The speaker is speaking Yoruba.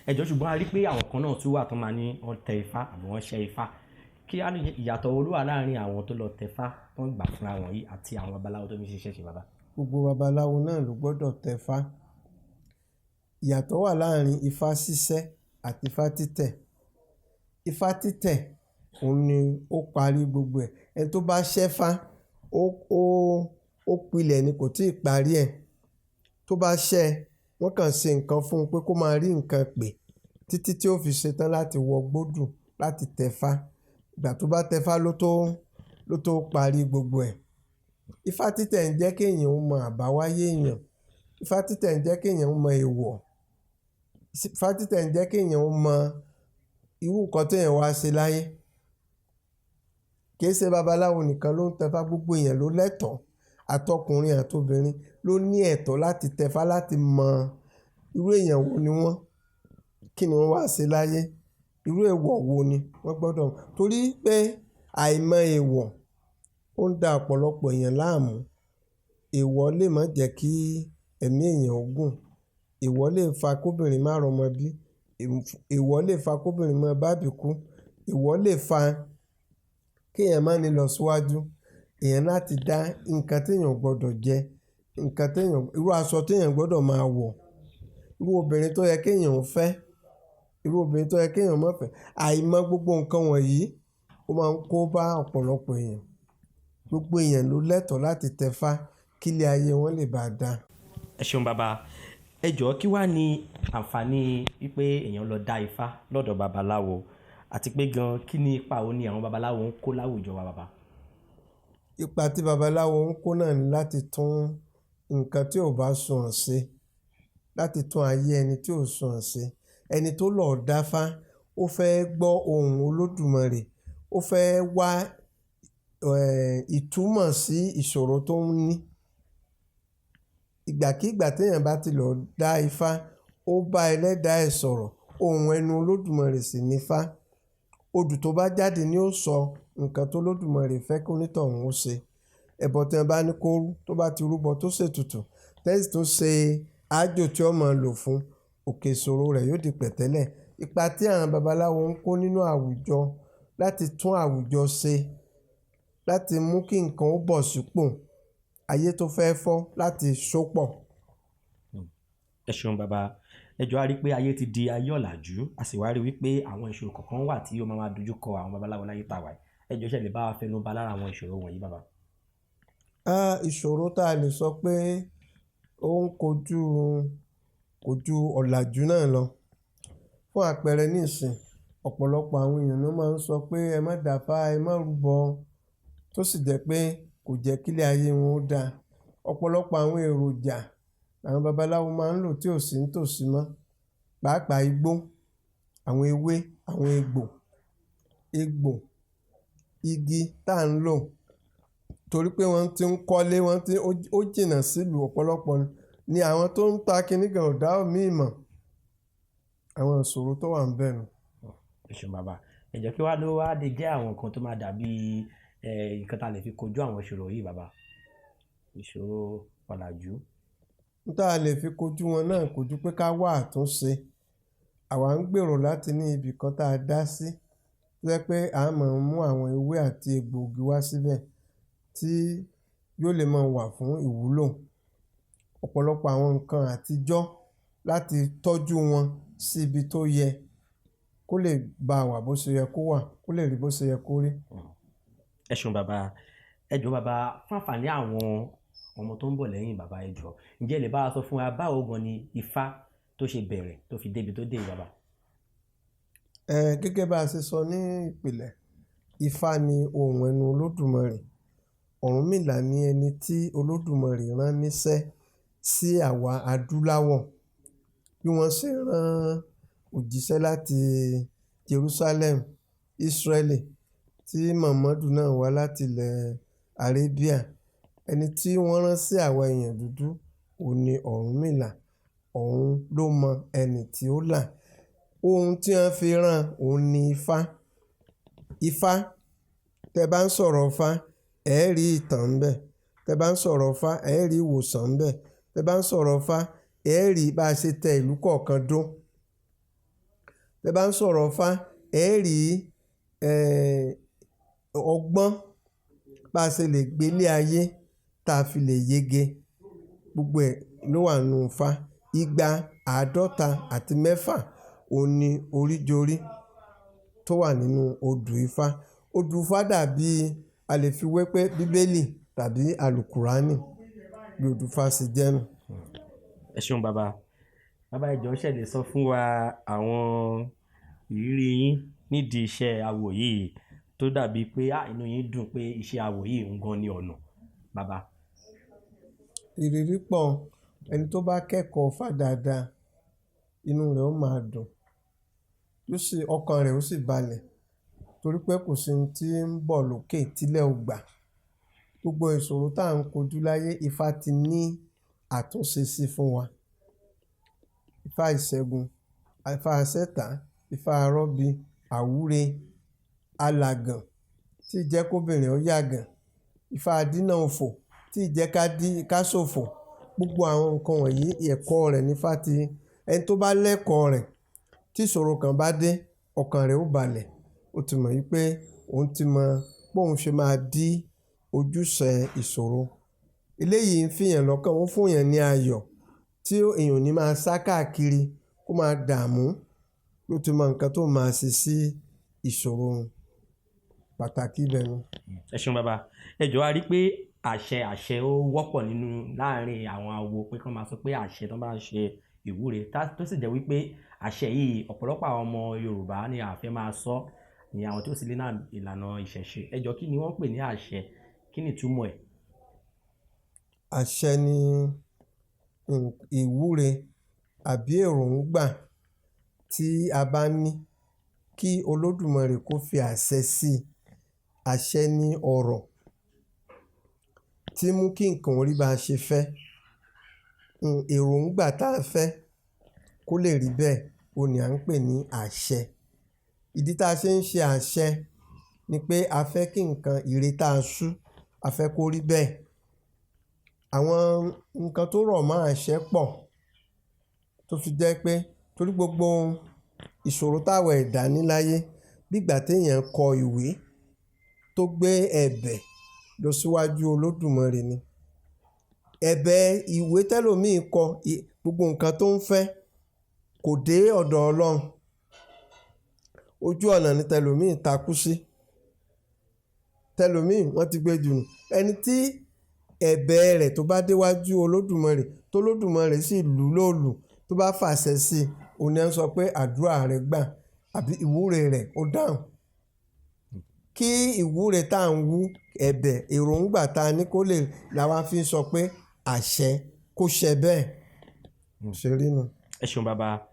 Ẹ jọ̀ọ́, ṣùgbọ́n a rí pé àwọn kan náà tún wà tó máa ní wọ́n tẹ ifá àbí wọ́n ṣẹ́ ifá. Kí á ní ìyàtọ̀ wo ló wà láàrin àwọn tó lọ tẹfá tó ń gbà fúnra wọn yìí àti àwọn babaláwo tó fi ń ṣiṣẹ́ ṣe, bàbá? Gbogbo babaláwo náà ló gbọ́dọ̀ tẹfá. Ìyàtọ̀ wà láàrin ifá ṣíṣẹ́ àti ifá títẹ̀. Ifá títẹ̀ òun ni ó parí gbogbo ẹ̀. Ẹni tó bá ṣẹ́fá, ó pilẹ̀ ni, kò tíì parí ẹ̀. Tó bá ṣẹ́, wọ́n kàn ṣe nǹkan fún un pé kó máa rí nǹkan pè títí tí ó fi ṣetán láti wọ gbódù láti tẹfá. Ìgbà tó bá tẹfá ló tó parí gbogbo ẹ̀. Ifá títẹ̀ ń jẹ́ kéèyàn ó mọ àbáwáyé èèyàn. Ifá títẹ̀ ń jẹ́ kéèyàn ó mọ èèwọ̀. Ifá títẹ̀ ń jẹ́ kéèyàn ó mọ irú nǹkan téèyàn wá ṣe láyé. Kìí ṣe babaláwo nìkan ló ń tẹfá, gbogbo èèyàn ló lẹ́tọ̀ọ́, àtọkùnrin àtobìnrin ló ní ẹ̀tọ́ láti tẹfá láti mọ irú èèyàn wo ni wọ́n, kí ni wọ́n wá ṣe láyé, irú èèwọ̀ wo ni wọ́n gbọ́dọ̀. Torí pé àìmọ̀ èèwọ̀ ó ń da ọ̀pọ̀lọpọ̀ èèyàn láàmú. Èèwọ̀ lè má jẹ́ kí ẹ̀mí èèyàn ó gùn. Èèwọ̀ lè fa kóbìnrin má rọ́mọ bí. Èèwọ̀ lè fa kóbìnrin má bá àbíkú. Èèwọ̀ lè fa kéèyàn má ní lọ síwájú. Èèyàn láti dá nǹkan téèyàn ò gbọdọ̀ jẹ, nǹkan téèyàn, irú aṣọ téèyàn gbọdọ̀ máa wọ̀, irú obìnrin tó yẹ kéèyàn ó fẹ́, irú obìnrin tó yẹ kéèyàn má fẹ́. Àìmọ̀ gbogbo nǹkan wọ̀nyí ó máa ń kó bá ọ̀pọ̀lọpọ̀ èèyàn. Gbogbo èèyàn ló lẹ́tọ̀ọ́ láti tẹfá kílé ayé wọn lè bá dáa. Ẹ ṣeun, bàbá. Ẹ jọ̀ọ́, kí wá ní àǹfààní wípé èèyàn lọ dá ifá lọ́dọ̀ babaláwo, àti pé gan kí ni ipa wo ni àwọn babaláwo ń kó láwùjọ wa, bàbá? Ipa tí babaláwo ń kó náà ni láti tún nǹkan tí ò bá sunwọ̀n ṣe, láti tún ayé ẹni tí ò sunwọ̀n ṣe. Ẹni tó lọ́ọ́ dáfá, ó fẹ́ gbọ́ ohùn Olódùmarè, ó fẹ́ wá ìtumọ̀ sí ìṣòro tó ń ní. Ìgbàkígbà téèyàn bá ti lọ dá ifá, ó bá ẹlẹ́dàá ẹ̀ sọ̀rọ̀, ohùn ẹnu Olódùmarè sì nífá. Odù tó bá jáde ni ó sọ nǹkan tó Olódùmarè fẹ́ kí onítọ̀hún ó ṣe. Ẹbọ tí wọ́n bá ní kó rú, tó bá ti rúbọ tó ṣètùtù, tẹ́sí tó ṣe àjò tí ó máa lò fún òkè ìṣòro rẹ̀ yóò di pẹ̀tẹ́lẹ̀. Ipa tí àwọn babaláwo ń kó nínú àwùjọ láti tún àwùjọ ṣe, láti mú kí nǹkan ó bọ̀ sípò, ayé tó fẹ́ fọ́ láti sópọ̀. Ẹ ṣeun, bàbá. Ẹ jọ̀ọ́, a rí pé ayé ti di ayé ọ̀làjú, a sì wá rí wípé àwọn ìṣòro kọ̀ọ̀kan wà tí ó máa máa dojú kọ àwọn babaláwo láyé tá a wà yìí. Ẹ jọ̀ọ́, ṣé ẹ lè bá wa fẹnu bà lára àwọn ìṣòro wọ̀nyí, bàbá? Ìṣòro tá a lè sọ pé ó ń kojú ọ̀làjú náà lọ. Fún àpẹẹrẹ nísìn, ọ̀pọ̀lọpọ̀ àwọn èèyàn ló máa ń sọ pé ẹ má dáfá, ẹ má rúbọ, tó sì jẹ́ pé kò jẹ́ kílé ayé wọn ó dáa. Ọ̀pọ̀lọpọ̀ àwọn èròjà àwọn babaláwo máa ń lò tí ò sí nítòsí mọ́, pàápàá igbó, àwọn ewé, àwọn egbò, egbò, igi tá à ń lò, torí pé wọ́n ti ń kọ́lé, wọ́n ti ó jìnnà sílùú. Ọ̀pọ̀lọpọ̀ ni àwọn tó ń ta kinní gan ò dá òmíì mọ̀. Àwọn ìṣòro tó wà ńbẹ̀ nù. Ẹ ṣeun, bàbá. Ẹ jọ̀ọ́, kí wá ló wá lè jẹ́ àwọn nǹkan tó máa dàbí nǹkan tá a lè fi kojú àwọn ìṣòro yìí, bàbá? Ìṣòro ọ̀làjú. N tá a lè fi kojú wọn náà kò ju pé ká wá àtúnṣe. Àwa ń gbèrò láti ní ibì kan tá a dá sí, tó jẹ́ pé a máa mú àwọn ewé àti egbòogi wá síbẹ̀ tí yóò lè máa wà fún ìwúlò. Ọ̀pọ̀lọpọ̀ àwọn nǹkan àtijọ́ láti tọ́jú wọn sí ibi tó yẹ kó lè bá wà bó ṣe yẹ kó wà, kó lè rí bó ṣe yẹ kó rí. Ẹ ṣeun, bàbá. Ẹ jọ̀ọ́, bàbá, fún àǹfààní àwọn ọmọ tó ń bọ̀ lẹ́yìn, bàbá, ẹ jọ̀ọ́, ǹjẹ́ ẹ lè bá wa sọ fún wa báwo gan ni ifá tó ṣe bẹ̀rẹ̀ tó fi débi tó dé yìí, bàbá? Gẹ́gẹ́ bá a ṣe sọ ní ìpìlẹ̀, Ifá ni ohùn ẹnu Olódùmarè. Ọ̀rúnmìlà ni ẹni tí Olódùmarè rán níṣẹ́ sí àwa adúláwọ̀. Bí wọ́n ṣe rán òjíṣẹ́ láti Jerusalem, Israeli, tí Muhammadu náà wá láti ilẹ̀ Arabia. Ẹni tí wọ́n rán sí àwa èèyàn dúdú òun ni Ọ̀rúnmìlà. Òun ló mọ ẹni tí ó là. Ohun tí wọ́n fi rán òun ni Ifá. Ifá, tẹ bá ń sọ̀rọ̀ Ifá, ẹ rí ìtàn ńbẹ̀. Tẹ bá ń sọ̀rọ̀ Ifá, ẹ rí ìwòsàn ńbẹ̀. Tẹ bá ń sọ̀rọ̀ Ifá, ẹ rí bá a ṣe tẹ ìlú kọ̀ọ̀kan dó. Tẹ́ bá ń sọ̀rọ̀ Ifá, ẹ rí ọgbọ́n bá a ṣe lè gbélé ayé tá a fi lè yege. Gbogbo ẹ̀ ló wà nínú Ifá. 256 òun ni oríjorí tó wà nínú odù Ifá. Odù Ifá dàbí a lè fi wé pé Bíbélì tàbí Àlùkùránì, bí odù Ifá ṣe jẹ́ nù. Ẹ ṣeun bàbá. Bàbá, ẹ jọ̀ọ́, ṣé lè sọ fún wa àwọn ìrírí yín nídìí iṣẹ́ awo yìí tó dàbí pé inú yín dùn pé iṣẹ́ awo yìí ń gan ní ọ̀nà, bàbá? Ìrírí pọ̀. Ẹni tó bá kẹ́kọ̀ọ́ Ifá dáadáa, inú rẹ̀ ó máa dùn, yóò sì ọkàn rẹ̀ ó sì balẹ̀, torí pé kò sí ohun tí ń bọ̀ lókè tílẹ̀ ò gbà. Gbogbo ìṣòro tá à ń kojú láyé, Ifá ti ní àtúnṣe sí fún wa. Ifá ìṣẹ́gun, Ifá àṣẹ̀tá, Ifá arọ́bí, àwúre, alàgàn tí jẹ́ kóbìnrin ó yàgàn, Ifá adínà òfò tí jẹ́ ká dí ká ṣòfò. Gbogbo àwọn nǹkan wọ̀nyí, ẹ̀kọ́ rẹ̀ ní Ifá ti. Ẹni tó bá lẹ́kọ̀ọ́ rẹ̀, tí ìṣòro kan bá dé, ọkàn rẹ̀ ó balẹ̀. Ó ti mọ̀ wípé òun ti mọ bóun ṣe máa dí ojúṣe ìṣòro. Eléyìí ń fìyàn lọ́kàn, ó ń fún èèyàn ní ayọ̀ tí èèyàn ò ní máa sá káàkiri kó máa dààmú. Ó ti mọ nǹkan tó máa ṣe sí ìṣòro. Pàtàkì ibẹ̀ nu. Ẹ ṣeun bàbá. Ẹ jọ̀ọ́, a rí pé àṣẹ àṣẹ ó wọ́pọ̀ nínú láàrin àwọn awo pé kí wọ́n máa sọ pé àṣẹ tó bá ń ṣe ìwúre, tó sì jẹ́ wípé àṣẹ yìí ọ̀pọ̀lọpọ̀ àwọn ọmọ Yorùbá ni a fẹ́ máa sọ ní àwọn tó sì lé náà ìlànà ìṣẹ̀ṣe. Ẹ jọ̀ọ́, kí ni wọ́n ń pè ní àṣẹ? Kí ni ìtumọ̀ ẹ̀? Àṣẹ ni ìwúre àbí èròǹgbà tí a bá ní kí Olódùmarè kó fi àṣẹ sí i. Àṣẹ ni ọ̀rọ̀ tí mú kí nǹkan orí bá ṣe fẹ́. Èròǹgbà tá a fẹ́ kó lè rí bẹ́ẹ̀, òun ni à ń pè ní àṣẹ. Ìdí tá a ṣe ń ṣe àṣẹ ni pé a fẹ́ kí nǹkan ire tá a sú, a fẹ́ kó rí bẹ́ẹ̀. Àwọn nǹkan tó rọ̀ mọ́ àṣẹ pọ̀ tó fi jẹ́ pé torí gbogbo ìṣòro táwọn ẹ̀dá ní láyé, bí ìgbà tí èèyàn kọ ìwé tó gbé ẹ̀bẹ̀ lọ síwájú Olódùmarè ni. Ẹ̀bẹ̀ ìwé tẹ́lòmíì kọ, gbogbo nǹkan tó ń fẹ́ kò dé ọ̀dọ̀ Ọlọ́run. Ojú ọ̀nà ni tẹ́lòmíì takú sí. Tẹ́lòmíì wọ́n ti gbé jù nù. Ẹni tí ẹ̀bẹ̀ rẹ̀ tó bá déwájú Olódùmarè, tó Olódùmarè sì lù lóòlù, tó bá fàṣẹ sí i, òun ni à ń sọ pé àdúrà rẹ̀ gbà àbí ìwúre rẹ̀ ó dáhùn. Kí ìwúre tá à ń wú, ẹ̀bẹ̀ èròǹgbà tá a ní kó lè la wá fi ń sọ pé àṣẹ kó ṣẹ bẹ́ẹ̀. Ṣe rí nu. Ẹ ṣeun bàbá.